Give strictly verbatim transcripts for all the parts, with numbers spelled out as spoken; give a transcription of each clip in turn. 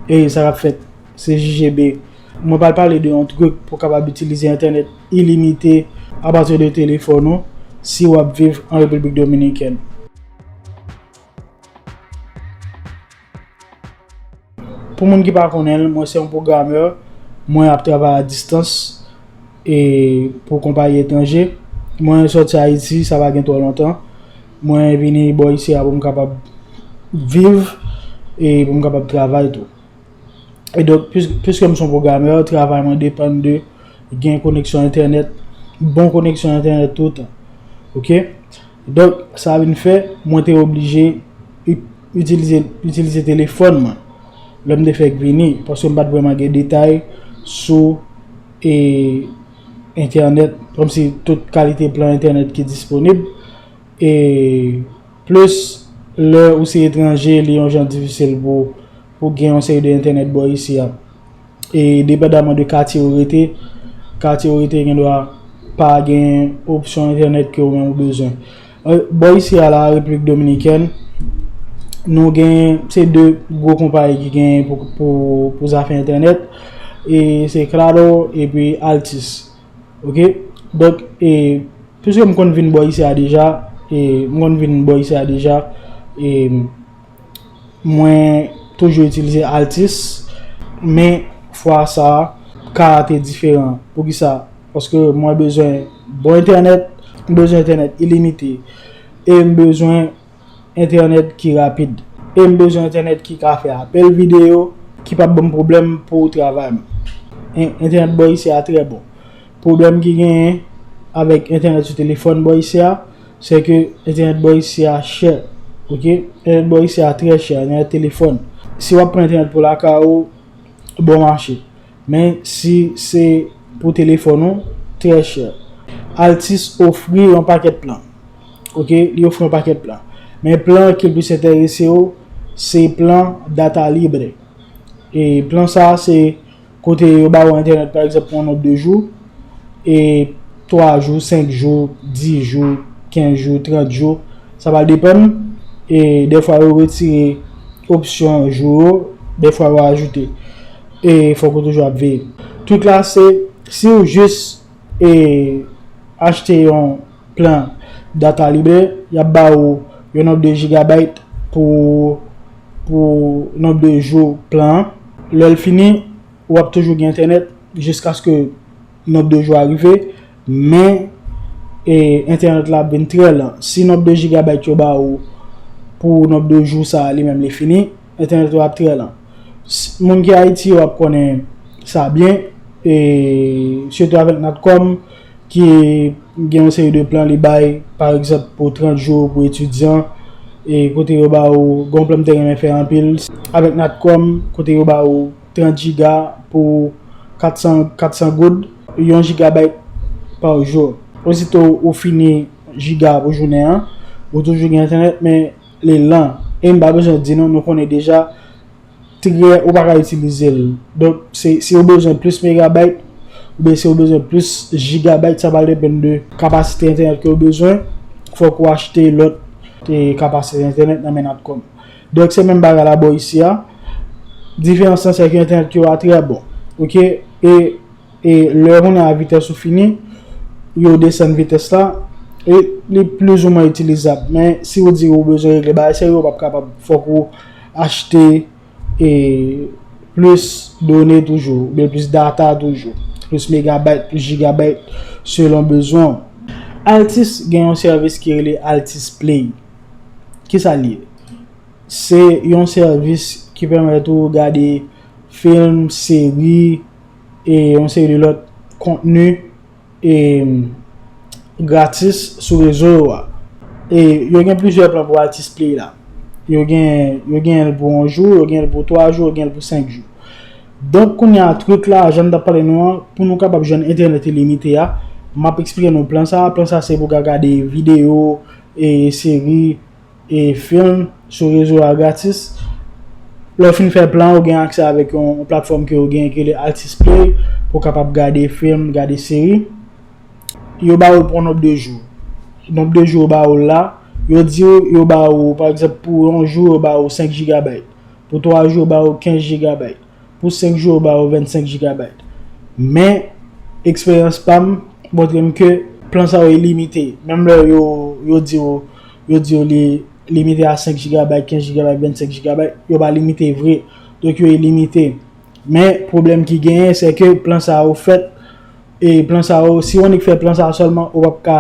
E sa k ap fèt, se J G B. Mwen pral pale de yon trik pou w kapab itilize entènèt ilimite apati de telefòn ou si w ap viv an Repiblik Dominikèn. Pou moun ki pa konnen l, mwen se yon pwogramè, mwen ap travay a distans e pou konpayi etranje. Mwen sòti Ayiti, sa pa gen twò lontan. Mwen vini bò isi a pou m kapab viv e pou m kapab travay tou. E donk, pis-, piske m se yon pwogramè, travay mwen depann de gen koneksyon entènèt, bon koneksyon entènèt toutan. Oke? Donk, sa vin fè, mwen te oblije i-, itilize, itilize telefòn mwen. Lè m te fèk vini, paske m pa t vrèman gen detay sou, e, entènèt, kòmsi tout kalite plan entènèt ki disponib. E plis, lè ou se etranje, li yon jan difisil pou, pou gen yon seri de entènèt bò isi a. E depandaman de katye ou rete, katye ou rete gendwa pa gen opsyon entènèt ke ou menm ou bezwen. E, bò isi a la, Repiblik Dominikèn, nou gen, se de gwo konpayi ki gen pou, pou, pou zafè entènèt, e se Claro epi Altice. Oke? Donk, e, piske m konn vin bò isi a deja, e, m konn vin bò isi a deja, e, mwen toujou itilize Altice, men fwa sa a, ka a te diferan. Poukisa? Paske mwen bezwen bon entènèt, m bezwen entènèt ilimite, e m bezwen entènèt ki rapid. E m bezwen entènèt ki ka fè apèl videyo, ki p ap ban m pwoblèm pou travay mwen. En-, entènèt bò isi a trè bon. Pwoblèm ki genyen avèk entènèt sou telefòn bò isi a, se ke entènèt bò isi a chè. Oke? Entènèt bò isi a trè chè, entènèt telefòn. Si w ap pran entènèt pou lakay ou, bon mache. Men si se pou telefòn ou, trè chè. Altice ofri yon pakèt plan. Oke? Li ofri yon pakèt plan. Men plan ki plis enterese w, se plan data libre. E plan sa a, se kote yo ba ou entènèt, pa egzanp, pou yon nonb de jou, e twa jou, senk jou, dis jou, kenz jou, trant jou, sa va depann. E dèfwa yo retire opsyon jou yo, dèfwa yo ajoute. E fòk ou toujou ap veye. Trik la se, si w jis, e, achte yon plan data libre, y ap ba ou yon nonb de gigabyte pou, pou nonb de jou plan an. Lè l fini, w ap toujou gen entènèt jiskaske nonb de jou a rive, men, e, entènèt la ap vin trè lan. Si nonb de gigabyte yo ba ou pou nonb de jou sa a, li menm li fini, entènèt ou ap trè lan. S-, moun ki Ayiti yo ap konnen sa byen, e, sitou avèk Natcom, ki gen yon seri de plan li bay, pa egzanp, pou trant jou pou etidyan, e kote yo ba ou, gen yon plan m te renmen fè anpil, avèk Natcom, kote yo ba ou trant giga pou kat san, kat san goud, yon gigabyte pa jou. Osito ou fini giga pou jounen an, ou toujou gen entènèt, men li lan. E m pa bezwen di nou, nou konnen deja, trè, ou pa ka itilize l. Donk, se, si ou bezwen plis megabayt, oubyen si ou bezwen plis gigabayt, sa pral depann de kapasite entènèt ke ou bezwen. Fòk ou achte lòt, e, kapasite entènèt nan men Natcom. Donk, se menm bagay la bò isi a. Diferans lan, se ke entènèt yo a trè bon. Oke? E, e lè kounye a vitès ou fini, yo desann vitès la, e li plizoumwen itilizab. Men, si ou di ou bezwen regle bagay serye, ou p ap kapab. Fòk ou achte, e, plis done toujou, oubyen plis data toujou, plis megabayt, plis gigabayt, selon bezwen w. Altice gen yon sèvis ki rele Altice Play. Kisa l ye? Se yon sèvis ki pèmèt ou gade fim, seri, e yon seri de lòt kontni, e, gratis sou rezo yo a. E yo gen plizyè plan pou Altice Play la. Yo gen, yo gen l pou yon jou, yo gen l pou twa jou, yo gen l pou senk jou. Donk, kounye a, trik la, jan m t ap pale nou an, pou nou kapab jwenn entènèt ilimite a, m ap eksplike nou plan sa. Plan sa, se pou w ka gade videyo, e seri, e fim sou rezo a gratis. Lè w fin fè plan, ou gen aksè avèk yon, yon platfòm ke yo gen ki rele Altice Play pou w kapab gade fim, gade seri. Yo ba ou l pou yon nonb de jou. Nonb de jou yo ba ou l la, yo di w, yo ba ou, pa egzanp, pou yon jou, yo ba ou senk gigabayt. Pou twa jou, yo ba ou kenz jigabayt. Pou senk jou, yo ba ou vennsenk jigabayt. Men, eksperyans pa m montre m ke plan sa yo ilimite. Menm lè yo, yo di w, yo di w li limite a senk jigabayt, kenz jigabayt, vennsenk jigabayt, yo pa limite vre. Donk, yo ilimite. Men, pwoblèm ki genyen, se ke plan sa yo fèt, e plan sa yo, si w annik fè plan sa sèlman, ou p ap ka,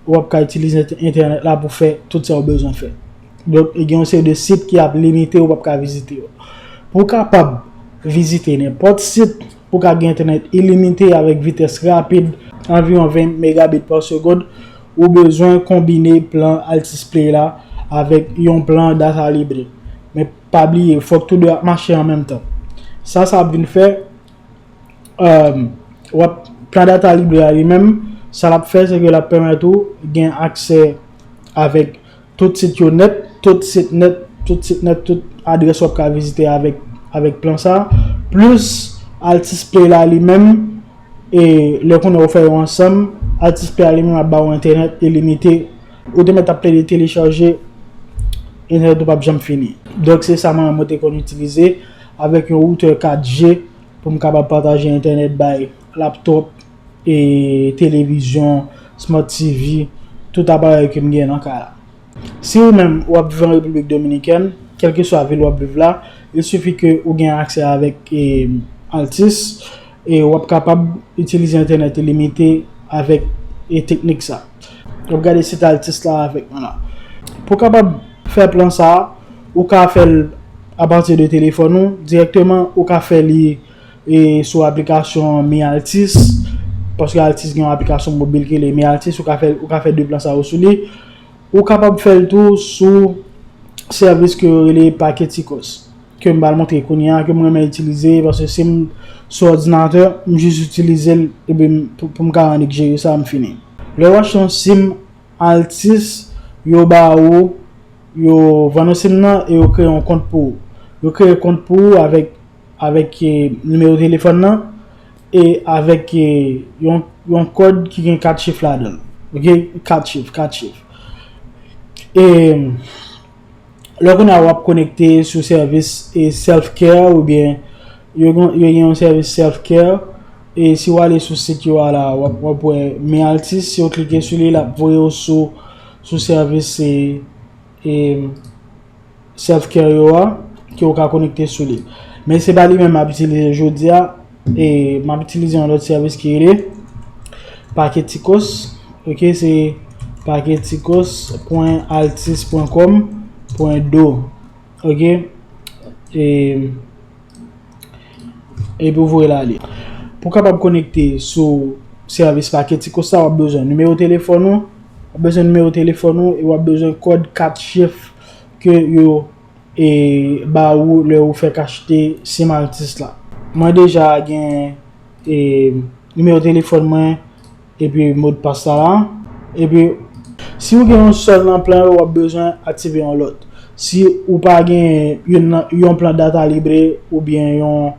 ou p ap ka itilize ent-, entènèt la pou fè tout sa w bezwen fè. Donk, gen yon seri de sit ki ap limite, ou p ap ka vizite yo. Pou w kapab vizite nenpòt sit, pou w ka gen entènèt ilimite avèk vitès rapid, anviwon ven megabit pa segonn, ou bezwen konbine plan Altis Play la avèk yon plan Data Libre. Men pa bliye, fòk tou de ap mache an menm tan. Sa, sa ap vin fè, um, w ap, plan Data Libre a li menm, sa l ap fè, se ke l ap pèmèt ou gen aksè avèk tout sit yo nèt, tout sit nèt, tout sit nèt, tout adrès w ap ka vizite avèk, avèk plan sa. Plis, Altis Play la li menm, e lè kounye a ou fè yo ansanm, Altis Play la li menm ap ba ou entènèt ilimite, ou te mèt ap plede telechaje, entènèt ou p ap janm fini. Donk, se sa mwen, mwen te konn itilize avèk yon woutè kat G pou m kapab pataje entènèt bay laptop, e televizyon, Smart T V, tout aparèy ke m gen nan kay la. Si ou menm w ap viv an Repiblik Dominikèn, kèlkeswa vil w ap viv la, il sifi ke ou gen aksè avèk, e, Altis, e w ap kapab itilize entènèt ilimite avèk, e, teknik sa. W ap gade sit Altis la avèk mwen la. Pou w kapab fè plan sa, ou ka fè l apati de telefòn ou dirèkteman, ou ka fè li, e, sou aplikasyon Mi Altis, paske Altis gen yon aplikasyon mobil ki rele Mi Altis, ou ka fè, ou ka fè de plan sa yo sou li. Ou kapab fè l tou sou sèvis ke yo rele Paketicos, ke m pral montre kounye a, ke m renmen itilize, paske si m sou òdinatè, m jis itilize l, epi m, pou, pou m ka annik jere sa, m fini. Lè w achte yon sim Altis, yo ba ou, yo vann ou sim nan e yo kreye yon kont pou ou. Yo kreye kont pou ou avèk, avèk, e, nimewo telefòn nan e avèk, e, yon, yon kòd ki gen kat chif ladan l. Oke? Kat chif, kat chif. E lè kounye a w ap konekte sou sèvis, e, self care oubyen yo gen, yo gen yon sèvis self care. E si w ale sou sit yo a la, w ap, w ap wè Mi Altis, si w klike sou li, l ap voye w sou, sou sèvis, e, e, self care yo a, ke w ka konekte sou li. Men se pa li menm m ap itilize jodi a, e m ap itilize yon lòt sèvis ki rele Paketicos. Oke, se paketicos pwen altis pwen kòm pwen do. Oke? E, epi w voye l ale. Pou w kapab konekte sou sèvis Paketicos sa, w ap bezwen nimewo telefòn ou, w ap bezwen nimewo telefòn ou e w ap bezwen kòd kat chif ke yo, e, ba ou lè ou fèk achte sim Altis la. Mwen deja gen, e, nimewo telefòn mwen, epi modpas sa la. Epi, si ou gen yon sèl nan plan yo, w ap bezwen aktive yon lòt. Si ou pa gen yon, yon plan Data Libre oubyen yon,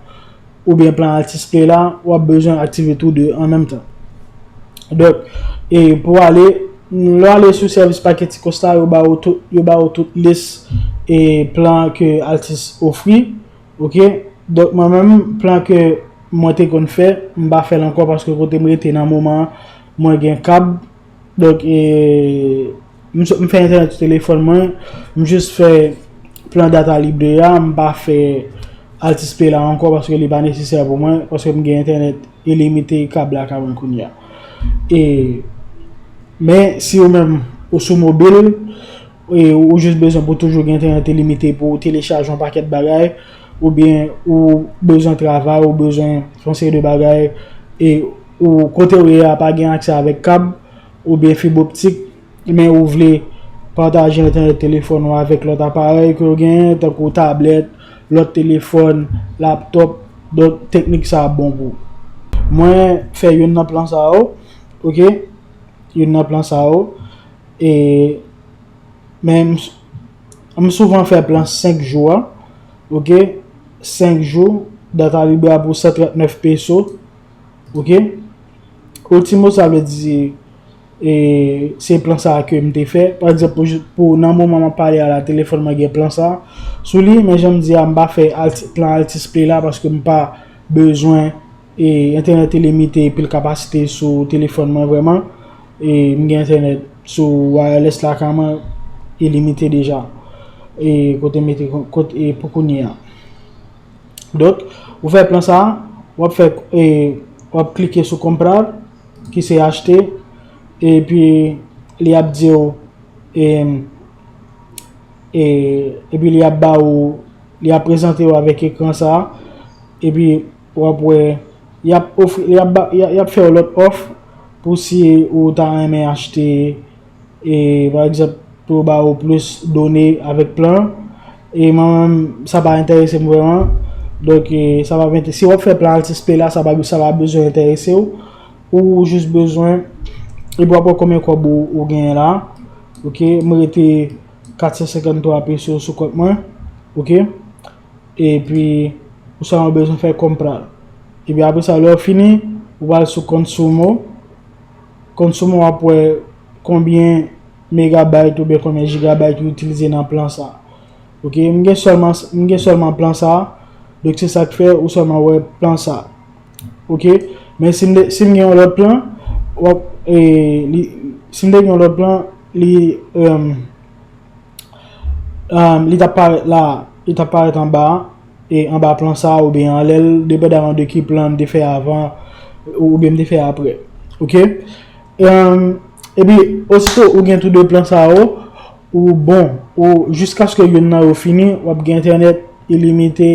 oubyen plan Altis Play la, w ap bezwen aktive tou de an menm tan. Donk, e pou ale, lè w ale sou sèvis Paketicos la, yo ba ou tout, yo ba ou tout lis e plan ke Altis ofri. Oke? Donk, mwen menm, plan ke mwen te konn fè, m pa fè l ankò paske kote m rete nan moman an, mwen gen kab. Donk, e, m sot, m fè entènèt sou telefòn mwen, m jis fè plan Data Libre a, m pa fè Altis Play la ankò paske li pa nesesè pou mwen, paske m gen entènèt ilimite kab la ka mwen kounye a. E, men, si ou menm, ou sou mobil, e ou jis bezwen pou toujou gen entènèt ilimite pou w telechaje yon pakèt bagay, oubyen ou bezwen travay, ou bezwen fè yon seri de bagay, e ou kote w ye a pa gen aksè avèk kab oubyen fib optik, men ou vle pataje entènèt telefòn ou avèk lòt aparèy ke w genyen, tankou tablèt, lòt telefòn, laptòp, donk teknik sa ap bon pou ou. Mwen fè youn nan plan sa yo, oke? Youn nan plan sa yo, e Men m, m souvan fè plan senk jou a, oke? Senk jou, Data Libre a pou san trant nèf peso, oke? Ultimo, sa vle di, E se plan sa a ke m te fè. Pa egzanp, pou, pou nan moman m ap pale a la, telefòn mwen gen plan sa a sou li, men jan m di a, m pa fè alti, plan Altice Play la paske m pa bezwen e entènèt ilimite, pil kapasite sou telefòn mwen vrèman. E m gen entènèt sou wireless lakay mwen ilimite deja. E kote m mete, kote, e pou kounye a. Donk, ou fè plan sa a, w ap fè, e, w ap klike sou comprar, ki se achte, epi li ap di w, e, e, epi li ap ba ou, li ap prezante w avèk ekran sa a, epi w ap wè, y ap ofri, y ap ba, y ap, y ap fè w lòt òf pou si ou ta renmen achte, e, pa egzanp, pou yo ba ou plis done avèk plan an. E mwen menm, sa pa enterese m vrèman. Donk, e, sa pa enterese, si w ap fè plan Altice Play la, sa pa, sa pa bezwen enterese w. Ou jis bezwen, epi w ap wè konbyen kòb ou, ou genyen la. Ok, m rete kat san senkann twa peso sou kont mwen. Ok. Epi, ou sèlman bezwen fè comprar. Epi apre sa, lè w fini, ou pral sou consumo. Consumo, w ap wè konbyen megabayt oubyen konbyen jigabayt ou itilize nan plan sa. Ok, m gen sèlman, m gen sèlman plan sa. Donk, se sa k fè ou sèlman wè plan sa. Ok, men si m, si m gen yon lòt plan, w ap, e, li, si m te gen yon lòt plan, li, e, um, li t ap parèt la, li t ap parèt anba, e anba plan sa a, oubyen anlè l, depandaman de ki plan m te fè avan, oubyen m te fè apre. Ok? Um, epi, osito ou gen tou de plan sa yo, ou bon, ou, jiskaske youn nan yo fini, w ap gen entènèt ilimite,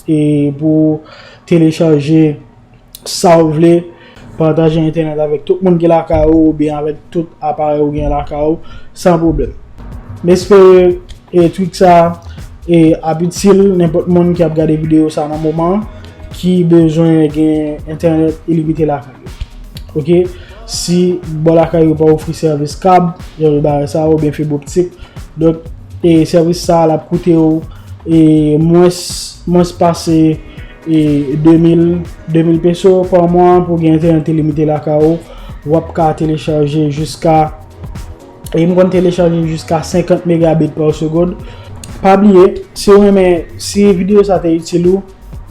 e pou telechaje sa w vle, pataje entènèt avèk tout moun ki lakay ou oubyen avèk tout aparèy ou gen lakay ou, san pwoblèm. M espere, e, trik sa, e, ap itil nenpòt moun ki ap gade videyo sa nan moman an, ki bezwen gen entènèt ilimite lakay yo. Ok? Si bò lakay yo pa ofri sèvis kab, jan yo bare sa, oubyen fib optik, donk, e sèvis sa a, l ap koute w, e, mwens, mwens pase, e, de mil, de mil peso pa mwa pou gen entènèt ilimite lakay ou. W ap ka telechaje jiska, e m konn telechaje jiska senkant megabit pa segond. Pa bliye, si w renmen, si videyo sa te itil ou,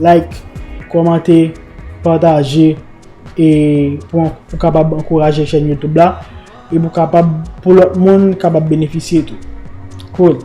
like, kòmante, pataje, e pou, pou kapab ankouraje chèn YouTube la, e pou kapab, pou lòt moun kapab benefisye tou. Cool.